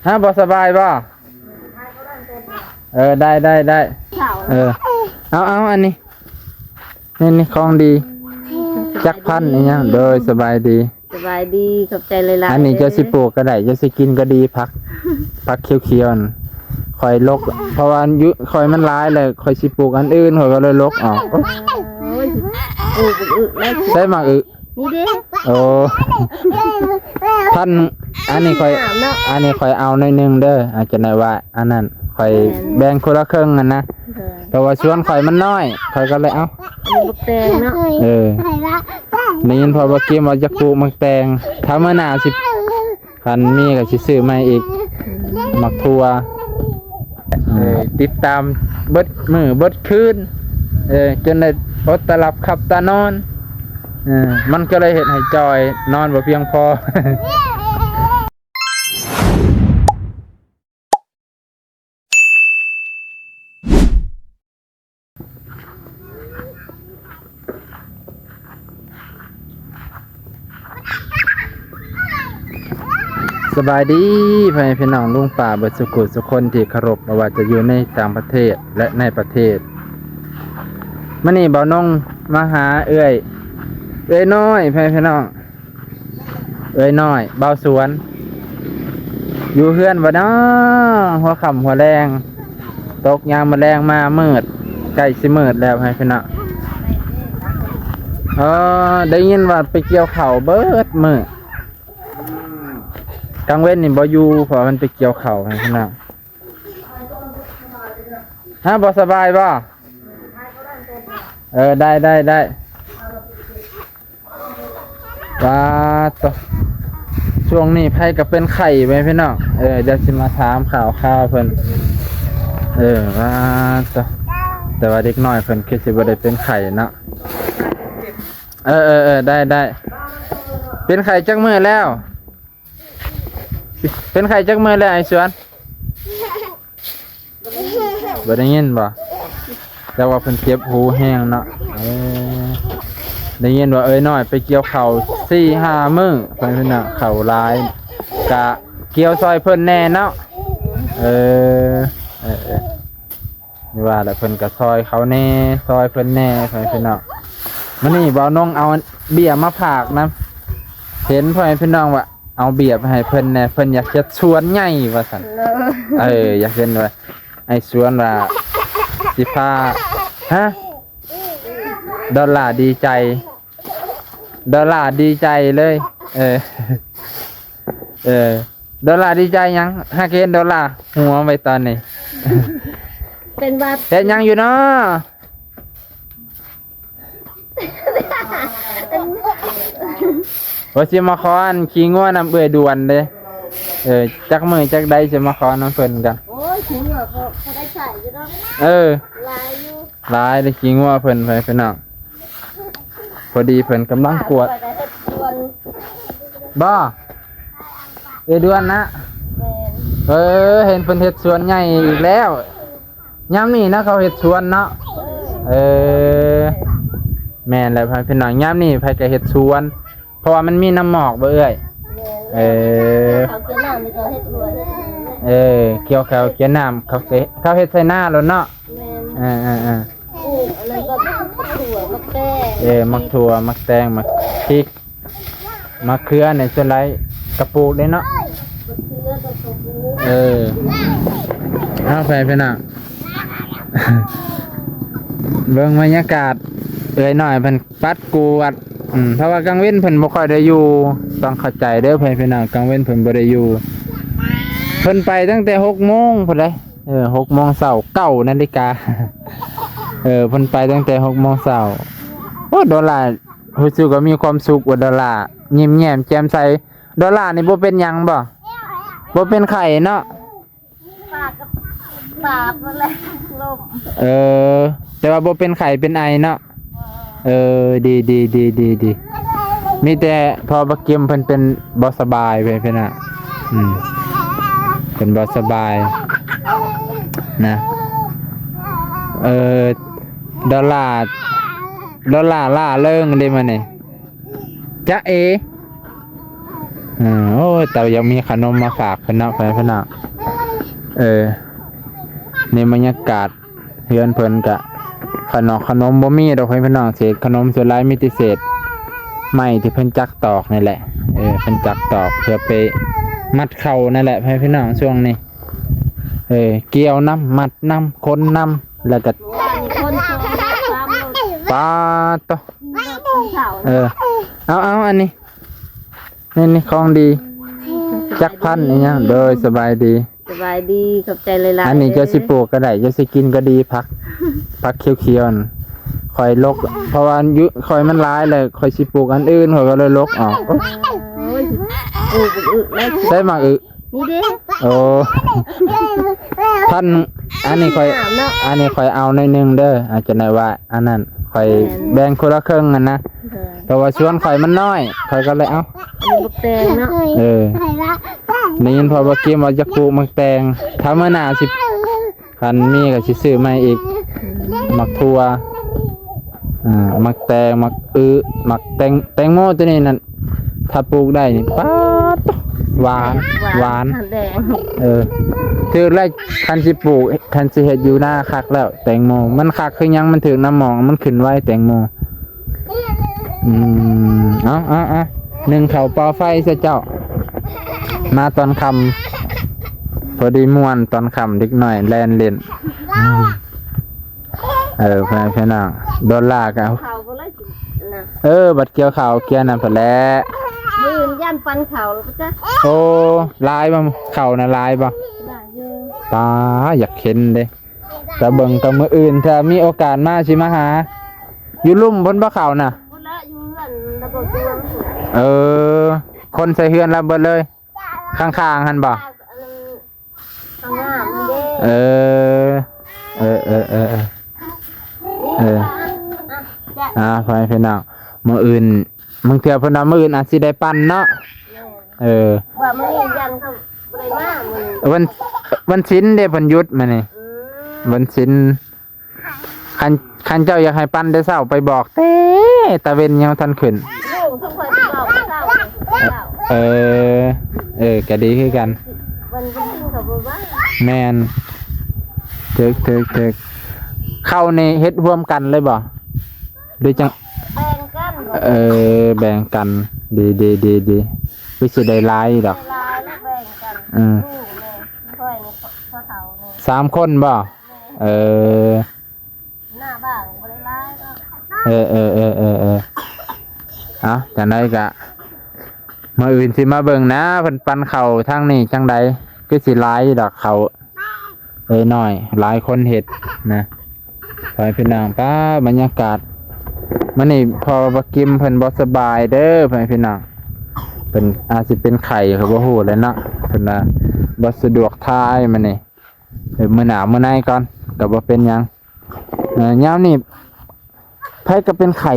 ຮະ ບໍ່ສະບາຍບໍ່? ເອີ ໄດ້ ໄດ້ ໄດ້ ເອີ ເອົາ ເອົາ ອັນນີ້ ນີ້ ນີ້ ຂອງດີ ຈັກພັນອີ່ຫຍັງ. ໂດຍ ສະບາຍດີ ສະບາຍດີ ຂອບໃຈຫຼາຍໆ. ອັນນີ້ເຈົ້າຊິປູກກໍໄດ້ ເຈົ້າຊິກິນກໍດີ ຜັກ ຜັກຂຽວໆ ນັ້ນ ຂ້ອຍລົກ ເພາະວ່າຢູ່ ຂ້ອຍມັນຫຼາຍແລ້ວ ຂ້ອຍຊິປູກອັນອື່ນ ຂ້ອຍກໍເລີຍລົກອອກ. ໂອ້ຍ ປູກອື່ນແລ້ວ ໃສ່ໝາກອຶ ນີ້ເດ້ ໂອ້ ພັນ ອັນນີ້ຂ້ອຍ ອັນນີ້ຂ້ອຍເອົາໜ້ອຍໜຶ່ງເດີ ອາ ຈະໄດ້ວ່າ ອັນນັ້ນຂ້ອຍແບ່ງຄົນລະເຄິ່ງຫັ້ນນະ ເພາະວ່າສວນຂ້ອຍມັນນ້ອຍ ຂ້ອຍກໍເລີຍເອົາ ອັນນີ້ບັກແຕງເນາະ ເອີ ໄດ້ຍິນພໍ່ບັກກິມວ່າຢາກປູກໝາກແຕງ ຖ້າມື້ໜ້າຊິ ຄັນມີກໍຊິຊື້ໃໝ່ອີກ ໝາກຖົ່ວ ເອີ ຕິດຕາມເບິດມື້ເບິດຄືນ ເອີ ຈົນໄດ້ອົດຕາຫຼັບຂັບຕານອນ ເອີ ມັນກໍເລີຍເຮັດໃຫ້ຈ່ອຍ ນອນບໍ່ພຽງພໍ. ສະບາຍດີ ພໍ່ແມ່ພີ່ນ້ອງລຸງປ້າເບິດສຸຂູສຸຄົນທີ່ເຄົາລົບ ບໍ່ວ່າຈະຢູ່ໃນຕ່າງປະເທດ ແລະ ໃນປະເທດ. ມື້ນີ້ບ່າວນົງມາຫາເອື້ອຍ ເອື້ອຍນ້ອຍ ພໍ່ແມ່ພີ່ນ້ອງ. ເອື້ອຍນ້ອຍ ບ່າວສວນ ຢູ່ເຮືອນບໍ່ນໍ? ຫົວຄ່ຳຫົວແລງ ຕົກຍາມມື້ແລງມາມືດ ໃກ້ຊິມືດແລ້ວ ໃຫ້ພີ່ນ້ອງ. ເອີ ໄດ້ຍິນວ່າໄປກ່ຽວເຂົ້າເບິດມື້ ກາງເວັນນີ້ບໍ່ຢູ່ ເພາະວ່າມັນໄປກ່ຽວເຂົ້າ ໃຫ້ພີ່ນ້ອງ. ຮະ ບໍ່ສະບາຍບໍ່? ເອີ ໄດ້ ໄດ້ ໄດ້. ວ່າໂຕ ຊ່ວງນີ້ໃຜກໍເປັນໄຂ້ແມ່ພີ່ນ້ອງ. ເອີ ດຽວຊິມາຖາມຂ່າວຄາວເພິ່ນ. ເອີ ວ່າໂຕ ແຕ່ວ່າເດັກນ້ອຍເພິ່ນຄືຊິບໍ່ໄດ້ເປັນໄຂ້ເນາະ. ເອີ ເອີ ເອີ ໄດ້ ໄດ້. ເປັນໄຂ້ຈັກມື້ແລ້ວ? ເປັນໄຂ້ຈັກມື້ແລ້ວ ອ້າຍສວນ? ບໍ່ໄດ້ຍິນບໍ່? ແຕ່ວ່າເພິ່ນເຈັບຫູແຮງເນາະ. ເອີ ໄດ້ຍິນວ່າເອື້ອຍນ້ອຍໄປກ່ຽວເຂົ້າສີ່ຫ້າມື້ ເພິ່ນນະ ເຂົ້າຫຼາຍ ກະກ່ຽວຊ່ອຍເພິ່ນແດ່ເນາະ. ເອີ ເອີ ເອີ ນີ້ວ່າແລ້ວເພິ່ນກໍຊ່ອຍເຂົາແດ່ ຊ່ອຍເພິ່ນແດ່ ພໍ່ແມ່ພີ່ນ້ອງ. ມື້ນີ້ບ່າວນົງເອົາເບ້ຍມາຝາກນຳ ເຫັນພໍ່ແມ່ພີ່ນ້ອງວ່າ ເອົາເບ້ຍໄປໃຫ້ເພິ່ນແດ່ ເພິ່ນຢາກເຮັດສວນໃຫຍ່ວ່າຊັ້ນ. ເອີ ຢາກເຫັນວ່າ ໄອ້ສວນວ່າຊິພາ ຮະ ດອນລາດີໃຈ ດອນລາດີໃຈເລີຍ. ເອີ ເອີ ດອນລາດີໃຈຫຍັງ? ຫາກເຫັນດອນລາຫົວໄວ້ຕອນນີ້ ເປັນຫວັດ ເຮັດຫຍັງຢູ່ນໍ? ວ່າຊິມາຂໍອັນຂີ້ງົວນຳເອື້ອຍດ່ວນເດ້. ເອີ ຈັກມື້ຈັກໃດຊິມາຂໍນຳເພິ່ນກັນ. ໂອ້ຍ ຂີ້ງົວພໍ ພໍໄດ້ໃຊ້ຢູ່ດອກ. ເອີ ຫຼາຍຢູ່ ຫຼາຍເດ້ຂີ້ງົວເພິ່ນ ພີ່ນ້ອງ. ພໍດີເພິ່ນກຳລັງກວດ ບໍ່? ເອື້ອຍດ່ວນນະ. ແມ່ນ ເອີ ເຫັນເພິ່ນເຮັດສວນໃຫຍ່ອີກແລ້ວ. ຍາມນີ້ນະເຂົາເຮັດສວນເນາະ. ເອີ ແມ່ນແຫຼະ ພີ່ນ້ອງ ຍາມນີ້ໃຜກໍເຮັດສວນ ເພາະວ່າມັນມີນ້ຳໝອກບໍ່ເອື້ອຍ? ແມ່ນ ເອີ ເຂົາກ່ຽວນ້ຳນີ້ເຂົາເຮັດສວນ. ເອີ ກ່ຽວເຂົ້າກ່ຽວນ້ຳ ເຂົາກໍ ເຂົາເຮັດໄຖນາໂລດເນາະ. ແມ່ນ ເອີໆໆ ປູກອັນນັ້ນກໍໝາກຖົ່ວ ໝາກແຕງ ເອີ ໝາກຖົ່ວ ໝາກແຕງ ໝາກພິກ ໝາກເຂືອນີ້ສ່ວນຫຼາຍກໍປູກເດ້ເນາະ. ເອີ ເອົາໄປພີ່ນ້ອງ ເບິ່ງບັນຍາກາດ ເອື້ອຍນ້ອຍເພິ່ນປັດກວາດ. ອືມ ເພາະວ່າກາງເວັນເພິ່ນບໍ່ຄ່ອຍໄດ້ຢູ່ ຕ້ອງເຂົ້າໃຈເດີພີ່ນ້ອງ ກາງເວັນເພິ່ນບໍ່ໄດ້ຢູ່. ເພິ່ນໄປຕັ້ງແຕ່ຫົກໂມງພຸ້ນເດ້. ເອີ ຫົກໂມງເຊົ້າ ເກົ້ານາລິກາ. ເອີ ເພິ່ນໄປຕັ້ງແຕ່ຫົກໂມງເຊົ້າ. ໂອ້ ດອນລາ ຮູ້ສຶກວ່າມີຄວາມສຸກວ່າ ດອນລາ ຍິ້ມແຍ້ມແຈ່ມໃສ. ດອນລານີ້ບໍ່ເປັນຫຍັງບໍ່? ບໍ່ເປັນໄຂ້ເນາະ? ປາກກັບປາກນັ້ນແຫຼະ ລົມ. ເອີ ແຕ່ວ່າບໍ່ເປັນໄຂ້ເປັນໄອເນາະ? ເອີ ດີ ດີ ດີ ດີ ດີ. ມີແຕ່ພໍ່ບັກກິມເພິ່ນເປັນບໍ່ສະບາຍ ເພິ່ນ ເພິ່ນນະ ອືມ ເພິ່ນບໍ່ສະບາຍນະ. ເອີ ດອນລາ ດອນລາລ່າເລີງເດ້ມື້ນີ້. ຈ໊ະເອ ເອີ ໂອ້ຍ ແຕ່ຢາກມີຂະໜົມມາຝາກເພິ່ນເນາະ ພໍ່ແມ່ພີ່ນ້ອງ. ເອີ ໃນບັນຍາກາດເຮືອນເພິ່ນກະ ຂະໜອກຂະໜົມບໍ່ມີດອກ ພໍ່ແມ່ພີ່ນ້ອງ. ເສດຂະໜົມສ່ວນຫຼາຍມີແຕ່ເສດໄມ້ທີ່ເພິ່ນຈັກຕອກນີ້ແຫຼະ. ເອີ ເພິ່ນຈັກຕອກເພື່ອໄປມັດເຂົ້ານັ້ນແຫຼະ ພໍ່ແມ່ພີ່ນ້ອງ. ຊ່ວງນີ້ ເອີ ກ່ຽວນຳ ມັດນຳ ຂົນນຳ ແລ້ວກະ ຄົນສອງລົດສາມລົດ ປາດໂຕ. ເອີ ເອົາ ເອົາ ອັນນີ້ ນີ້ ນີ້ຂອງດີ. ຈັກພັນອີຫຍັງ? ໂດຍ ສະບາຍດີ ສະບາຍດີ ຂອບໃຈຫຼາຍໆ. ອັນນີ້ເຈົ້າຊິປູກກໍໄດ້ ເຈົ້າຊິກິນກໍດີ ຜັກ ຜັກຂຽວໆ ນັ້ນ ຂ້ອຍລົກ ເພາະວ່າຢູ່ຂ້ອຍມັນຫຼາຍແລ້ວ ຂ້ອຍຊິປູກອັນອື່ນ ຂ້ອຍກໍເລີຍລົກອອກ. ໂອ້ຍ ປູກອື່ນເລີຍ ໃສ່ໝາກອຶ ນີ້ເດ້. ໂອ້ ພັນ ອັນນີ້ຂ້ອຍ ອັນນີ້ຂ້ອຍເອົາໜ້ອຍໜຶ່ງເດີ ອາດຈະໄດ້ວ່າ ອັນນັ້ນຂ້ອຍແບ່ງຄົນລະເຄິ່ງຫັ້ນນະ. ເອີ ເພາະວ່າສວນຂ້ອຍມັນນ້ອຍ ຂ້ອຍກໍເລີຍເອົາ. ອັນນີ້ໝາກແຕງເນາະ. ເອີ ໄດ້ຍິນພໍ່ບໍ່ກິມວ່າຈະປູກໝາກແຕງ ຖ້າມື້ໜ້າຊິ ຄັນມີກໍຊິຊື້ໃໝ່ອີກ. ໝາກຖົ່ວ ອ່າ ໝາກແຕງ ໝາກອຶ ໝາກແຕງ ແຕງໂມຕົວນີ້ນັ້ນ ຖ້າປູກໄດ້ນີ້ ປາດໂທ້ ຫວານ ຫວານ ຫວານ ແດງ. ເອີ ຖືກແລ້ວ ຄັນຊິປູກ ຄັນຊິເຮັດຢູ່ນາຄັກແລ້ວ ແຕງໂມມັນຄັກຄືຫຍັງ ມັນຖືກນ້ຳໝອງ ມັນຂຶ້ນໄວແຕງໂມ. ອືມ ເອົາ ເອົາ ເອົາ ໜຶ້ງເຂົ້າເປົ່າໄຟຊະເຈົ້າ ມາຕອນຄ່ຳ ພໍດີມ່ວນຕອນຄ່ຳ ເດັກນ້ອຍແລ່ນຫຼິ້ນ. ເອີ ພີ່ນ້ອງ ໂດນລາກະ ເຂົ້າບໍ່ໄດ້ກິນນະ. ເອີ ບັດກ່ຽວເຂົ້າກ່ຽວນັ້ນພຸ້ນແຫຼະ ມື້ອື່ນຢ້ານປັນເຂົ້າແລ້ວປະຈັກ. ໂອ້ ຫຼາຍບໍ່ ເຂົ້ານະຫຼາຍບໍ່? ຫຼາຍຢູ່ ຕາ ຢາກເຫັນເດ້ ກະເບິ່ງກະມື້ອື່ນ ຖ້າມີໂອກາດມາຊິມາຫາ. ຢູ່ລຸ່ມເພິ່ນບໍ່ເຂົ້ານະ? ພຸ້ນລະ ຢູ່ເຮືອນລະບໍ່ຕົວງ. ເອີ ຄົນໃສ່ເຮືອນລະເບິດເລີຍ ຂ້າງໆຫັ້ນບໍ່? ຂ້າງໜ້າມັນເດ້. ເອີ ເອີ ເອີ ເອີ ເອີ ອ່າ ພໍ່ແມ່ພີ່ນ້ອງ ມື້ອື່ນ ບາງເທື່ອເພິ່ນວ່າມື້ອື່ນອາດຊິໄດ້ປັ່ນເນາະ. ແມ່ນ ເອີ ວ່າມື້ນີ້ຍັງເຂົາບໍ່ໄດ້ມາມື້ນີ້ ວັນ ວັນສິນເດ້ ເພິ່ນຢຸດມື້ນີ້. ອືມ ວັນສິນ ຄັນ ຄັນເຈົ້າຢາກໃຫ້ປັ່ນແຕ່ເຊົ້າ ໄປບອກແຕ່ຕາເວັນຍັງບໍ່ທັນຂຶ້ນ. ລູກເພິ່ນຄ່ອຍໄປບອກເຊົ້າ ເອີ ເອີ ກະດີຄືກັນ ວັນ ວັນສິນເຂົາບໍ່ວ່າງ. ແມ່ນ ຖືກ ຖືກ ຖືກ. ເຂົ້ານີ້ເຮັດຮ່ວມກັນເລີຍບໍ່ ຫຼືຈັ່ງ? ແບ່ງກັນ. ເອີ ແບ່ງກັນ ດີ ດີ ດີ ດີ ຄືຊິໄດ້ຫຼາຍດອກ ຫຼາຍແລ້ວແບ່ງກັນ. ອືມ ລູກແມ່ ຂ້ອຍນີ້ ພໍ່ເຖົ້ານີ້ ສາມຄົນບໍ່? ແມ່ນ ເອີ ໜ້າບ້ານບໍ່ໄດ້ຫຼາຍດອກ. ເອີ ເອີ ເອີ ເອີ ເອີ ເອົາ ຈັ່ງໃດກະ ມື້ອື່ນຊິມາເບິ່ງນະ ເພິ່ນປັ່ນເຂົ້າທາງນີ້ຈັ່ງໃດ ຄືຊິຫຼາຍດອກເຂົ້າ. ເອີ ນ້ອຍ ຫຼາຍຄົນເຮັດນະ ພໍ່ແມ່ພີ່ນ້ອງ. ປ້າ ບັນຍາກາດມື້ນີ້ ພໍ່ບັກກິມເພິ່ນບໍ່ສະບາຍເດີ ພໍ່ແມ່ພີ່ນ້ອງ ເພິ່ນອາດຊິເປັນໄຂ້ ເຂົາບໍ່ຮູ້ແຫຼະເນາະ ເພິ່ນວ່າບໍ່ສະດວກຖ່າຍມື້ນີ້. ເອີ ມື້ໜ້າມື້ໃນກ່ອນ ກໍບໍ່ເປັນຫຍັງ. ເອີ ຍາມນີ້ໃຜກໍເປັນໄຂ້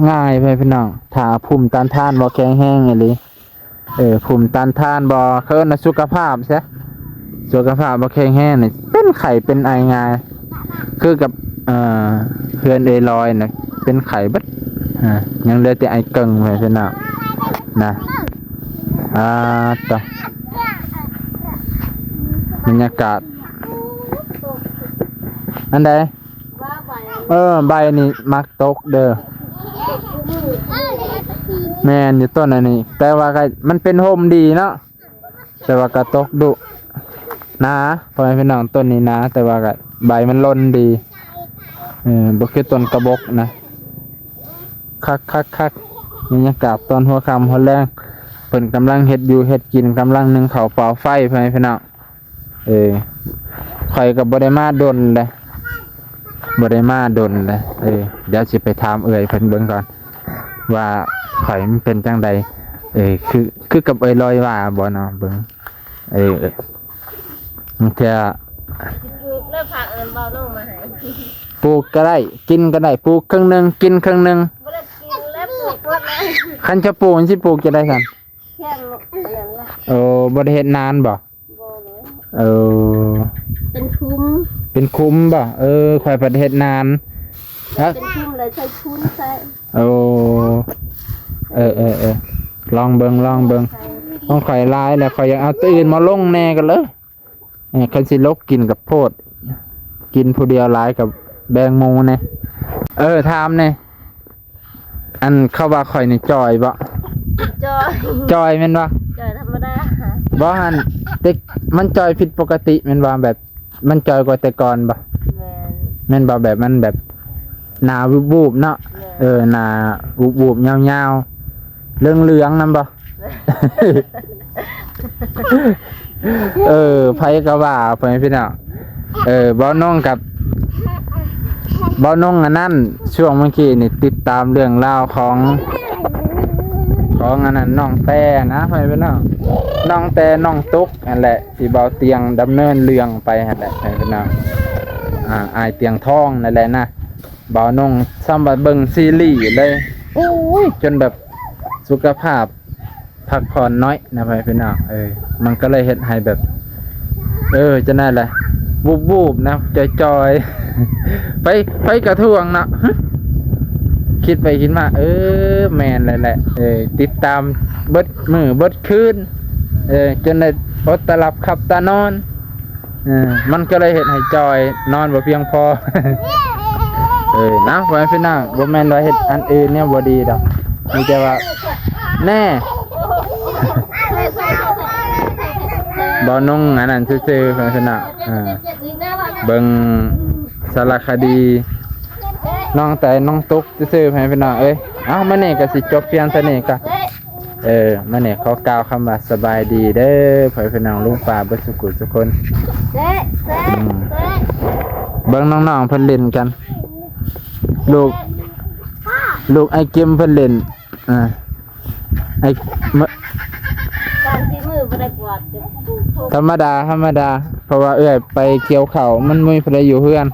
ງ່າຍ ພໍ່ແມ່ພີ່ນ້ອງ ຖ້າພູມຕ້ານທານບໍ່ແຂງແຮງອີ່ຫຼີ. ເອີ ພູມຕ້ານທານບໍ່ ເອີ້ນວ່າສຸຂະພາບຊະ ສຸຂະພາບບໍ່ແຂງແຮງນີ້ ເປັນໄຂ້ເປັນໄອງ່າຍ ຄືກັບ ເອີ ເຮືອນເອື້ອຍລອຍນະ ເປັນໄຂ້ເບິດ ອ່າ ຍັງເຫຼືອແຕ່ໄອເກິ່ງ ພໍ່ແມ່ພີ່ນ້ອງນະ. ອ່າ ຕະ ບັນຍາກາດ ອັນໃດ? ເອີ ໃບນີ້ມັກຕົກເດີ. ແມ່ນຢູ່ ຕົ້ນອັນນີ້ ແຕ່ວ່າກໍມັນເປັນຮົ່ມດີເນາະ ແຕ່ວ່າກໍຕົກດຸ ໜາ ພໍ່ແມ່ພີ່ນ້ອງ ຕົ້ນນີ້ໜາ ແຕ່ວ່າກໍໃບມັນຫຼົ່ນດີ. ເອີ ບໍ່ຄືຕົ້ນກະບົກນະ. ຄັກໆໆ ບັນຍາກາດຕອນຫົວຄ່ຳຫົວແລງ ເພິ່ນກຳລັງເຮັດຢູ່ເຮັດກິນ ກຳລັງໜຶ້ງເຂົ້າເປົ່າໄຟ ພໍ່ແມ່ພີ່ນ້ອງ. ເອີ ຂ້ອຍກໍບໍ່ໄດ້ມາດົນແລ້ວ ບໍ່ໄດ້ມາດົນແລ້ວ. ເອີ ດຽວຊິໄປຖາມເອື້ອຍເພິ່ນເບິ່ງກ່ອນ ວ່າຂ້ອຍມັນເປັນຈັ່ງໃດ. ເອີ ຄື ຄືກັບເອື້ອຍລອຍວ່າບໍ່ເນາະ ເບິ່ງ. ເອີ ບາງເທື່ອ ເລີກຜັກອັນນັ້ນບໍ່ນ້ອງມາໃຫ້ ປູກກໍໄດ້ ກິນກໍໄດ້ ປູກເຄິ່ງໜຶ່ງ ກິນເຄິ່ງໜຶ່ງ. ບໍ່ໄດ້ກິນແລ້ວ ປູກໝົດແລ້ວ. ຄັນຈະປູກ ມັນຊິປູກຈັ່ງໃດຊັ້ນ? ແຄ່ນັ້ນແຫຼະ. ໂອ້ ບໍ່ໄດ້ເຮັດນານບໍ່? ບໍ່ເລີຍ. ເອີ ເປັນຂຸມ ເປັນຂຸມບໍ່? ເອີ ຂ້ອຍພັດເຮັດນານ. ເປັນຂຸມແລ້ວໃສ່ຝຸ່ນໃສ່. ໂອ້ ເອີ ເອີ ເອີ ລອງເບິ່ງ ລອງເບິ່ງ. ຂອງຂ້ອຍຫຼາຍແລ້ວ ຂ້ອຍຢາກເອົາໂຕອື່ນມາລົງແດ່ກໍເລີຍ. ເອີ ຄັນຊິລົກກິນກັບໂພດ ກິນຜູ້ດຽວຫຼາຍກໍແບ່ງໝູ່ແດ່. ເອີ ຖາມແດ່ ອັນເຂົາວ່າຂ້ອຍນີ້ຈ່ອຍບໍ່? ຈ່ອຍ ຈ່ອຍແມ່ນບໍ່? ຈ່ອຍທຳມະດາ. ບໍ່ຫັ້ນ ແຕ່ມັນຈ່ອຍຜິດປົກກະຕິແມ່ນບໍ່? ແບບມັນຈ່ອຍກວ່າແຕ່ກ່ອນບໍ່? ແມ່ນ ແມ່ນບໍ່? ແບບມັນແບບໜ້າວູບໆເນາະ. ແມ່ນ ເອີ ໜ້າວູບໆຍາວໆ ເຫຼືອງໆນຳບໍ່? ເອີ ໃຜກໍວ່າໄປພີ່ນ້ອງ. ເອີ ເບົານົງກັບ ເບົານົງອັນນັ້ນ ຊ່ວງເມື່ອກີ້ນີ້ຕິດຕາມເລື່ອງລາວຂອງ ຂອງອັນນັ້ນ ນ້ອງແຕ່ນະ ໄປພີ່ນ້ອງ ນ້ອງແຕ່ ນ້ອງຕຸກ ນັ້ນແຫຼະ ທີ່ເບົາຕຽງດຳເນີນເລື່ອງໄປຫັ້ນແຫຼະ ໄປພີ່ນ້ອງ. ອາ ອ້າຍຕຽງທອງນັ້ນແຫຼະນະ ເບົານົງສ່ຳວ່າເບິ່ງຊີຣີເລີຍ ໂອ້ຍ ຈົນແບບສຸຂະພາບ ພັກຜ່ອນໜ້ອຍນະ ພໍ່ແມ່ພີ່ນ້ອງ. ເອີ ມັນກໍເລີຍເຮັດໃຫ້ແບບ ເອີ ຈັ່ງໃດລະ ວູບໆນະ ຈ່ອຍໆ ໄປ ໄປກະທວງເນາະ. ຄິດໄປຄິດມາ ເອີ ແມ່ນແລ້ວແຫຼະ. ເອີ ຕິດຕາມເບິດມື້ເບິດຄືນ ເອີ ຈົນໄດ້ອົດຕາຫຼັບຂັບຕານອນ. ເອີ ມັນກໍເລີຍເຮັດໃຫ້ຈ່ອຍ ນອນບໍ່ພຽງພໍ. ເອີ ນະ ພໍ່ແມ່ພີ່ນ້ອງ ບໍ່ແມ່ນວ່າເຮັດອັນອື່ນແນວບໍ່ດີດອກ ມີແຕ່ວ່າ ແນ່ ເບົານົງອັນນັ້ນຊື່ໆ ພໍ່ແມ່ພີ່ນ້ອງ. ເອີ ເບິ່ງສາລະຄະດີ ນ້ອງແຕ່ ນ້ອງຕຸກ ຊື່ໆ ພໍ່ແມ່ພີ່ນ້ອງເອີຍ. ເອົ້າ ມື້ນີ້ກໍຊິຈົບພຽງເທົ່ານີ້ກ່ອນ. ເອີ ມື້ນີ້ຂໍກ່າວຄຳວ່າສະບາຍດີເດີ ພໍ່ແມ່ພີ່ນ້ອງ ລຸງປ້າເບິດສຸຂູສຸຄົນ. ອືມ ເບິ່ງນ້ອງໆເພິ່ນຫຼິ້ນກັນ ລູກ ລູກອ້າຍກິມເພິ່ນຫຼິ້ນ. ອ່າ ອ້າຍ ມະ ການສີມືບໍ່ໄດ້ກວາດ ທຳມະດາ ທຳມະດາ ເພາະວ່າເອື້ອຍໄປກ່ຽວເຂົ້າ ມັນບໍ່ມີຜູ້ໃດຢູ່ເຮືອນ.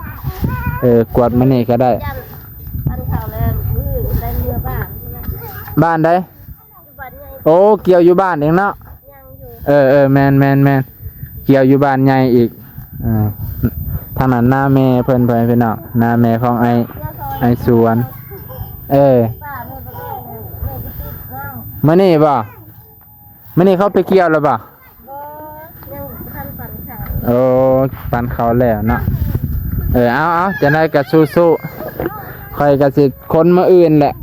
ເອີ ກວາດມື້ນີ້ກໍໄດ້. ປັນເຂົ້າແລ້ວ ມື້ໄດ້ເມືອບ້ານ. ບ້ານໃດ? ຢູ່ບ້ານໃຫຍ່. ໂອ້ ກ່ຽວຢູ່ບ້ານເອງເນາະ. ຍັງຢູ່. ເອີໆ ແມ່ນໆໆ ກ່ຽວຢູ່ບ້ານໃຫຍ່ອີກ. ເອີ ທາງນັ້ນນາແມ່ເພິ່ນ ພໍ່ແມ່ພີ່ນ້ອງ ນາແມ່ຂອງອ້າຍ ອ້າຍສວນ. ເອີ ມື້ນີ້ບໍ່? ມື້ນີ້ເຂົາໄປກ່ຽວແລ້ວບໍ່? ບໍ່ ຍັງບໍ່ທັນປັນເຂົ້າ. ໂອ້ ປັນເຂົ້າແລ້ວເນາະ. ເອີ ເອົາໆ ຈັ່ງໃດກໍສູ້ໆ ຂ້ອຍກໍຊິຄົນມື້ອື່ນແຫຼະ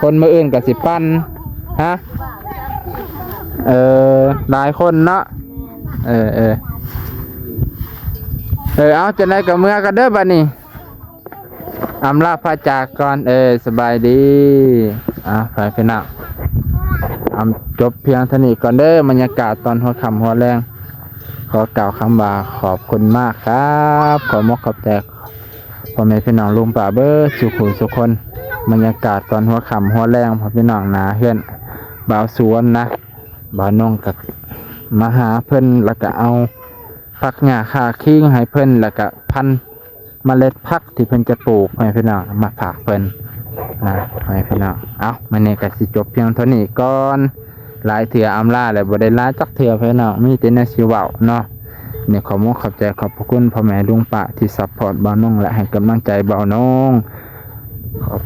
ຄົນມື້ອື່ນກໍຊິປັນ. ຮະ? ເອີ ຫຼາຍຄົນເນາະ. ເອີໆ ເອີ ເອົາ ຈັ່ງໃດກໍເມືອກັນເດີບັດນີ້. ອຳລາພາຈາກກ່ອນ ເອີ ສະບາຍດີ. ອ່າ ໄປພີ່ນ້ອງ ອຳ ຈົບພຽງເທົ່ານີ້ກ່ອນເດີ ບັນຍາກາດຕອນຫົວຄ່ຳຫົວແລງ. ຂໍກ່າວຄຳວ່າຂອບຄຸນມາກຄັບ ຂອບມົກຂອບໃຈພໍ່ແມ່ພີ່ນ້ອງລຸງປ້າເບິດສູ່ຜູ້ສູ່ຄົນ. ບັນຍາກາດຕອນຫົວຄ່ຳຫົວແລງ ພໍ່ພີ່ນ້ອງ ໜ້າເຮືອນບ່າວສວນນະ ບ່າວນົງກໍມາຫາເພິ່ນ ແລ້ວກໍເອົາຜັກຫຍ້າຂ່າຄີງໃຫ້ເພິ່ນ ແລ້ວກໍພັນ ເມລັດຜັກທີ່ເພິ່ນຈະປູກ ໃຫ້ພີ່ນ້ອງມາຝາກເພິ່ນນະ ໃຫ້ພີ່ນ້ອງ. ເອົ້າ ມື້ນີ້ກໍຊິຈົບພຽງເທົ່ານີ້ກ່ອນ. ຫຼາຍເທື່ອອຳລາແລ້ວບໍ່ໄດ້ລາຈັກເທື່ອພີ່ນ້ອງ ມີແຕ່ແນວຊິເວົ້າເນາະ. ນີ້ຂໍມຸກຂອບໃຈຂອບພະຄຸນພໍ່ແມ່ລຸງປ້າທີ່ຊັບພອດບ່າວນົງ ແລະ ໃຫ້ກຳລັງໃຈບ່າວນົງ. ຂອບ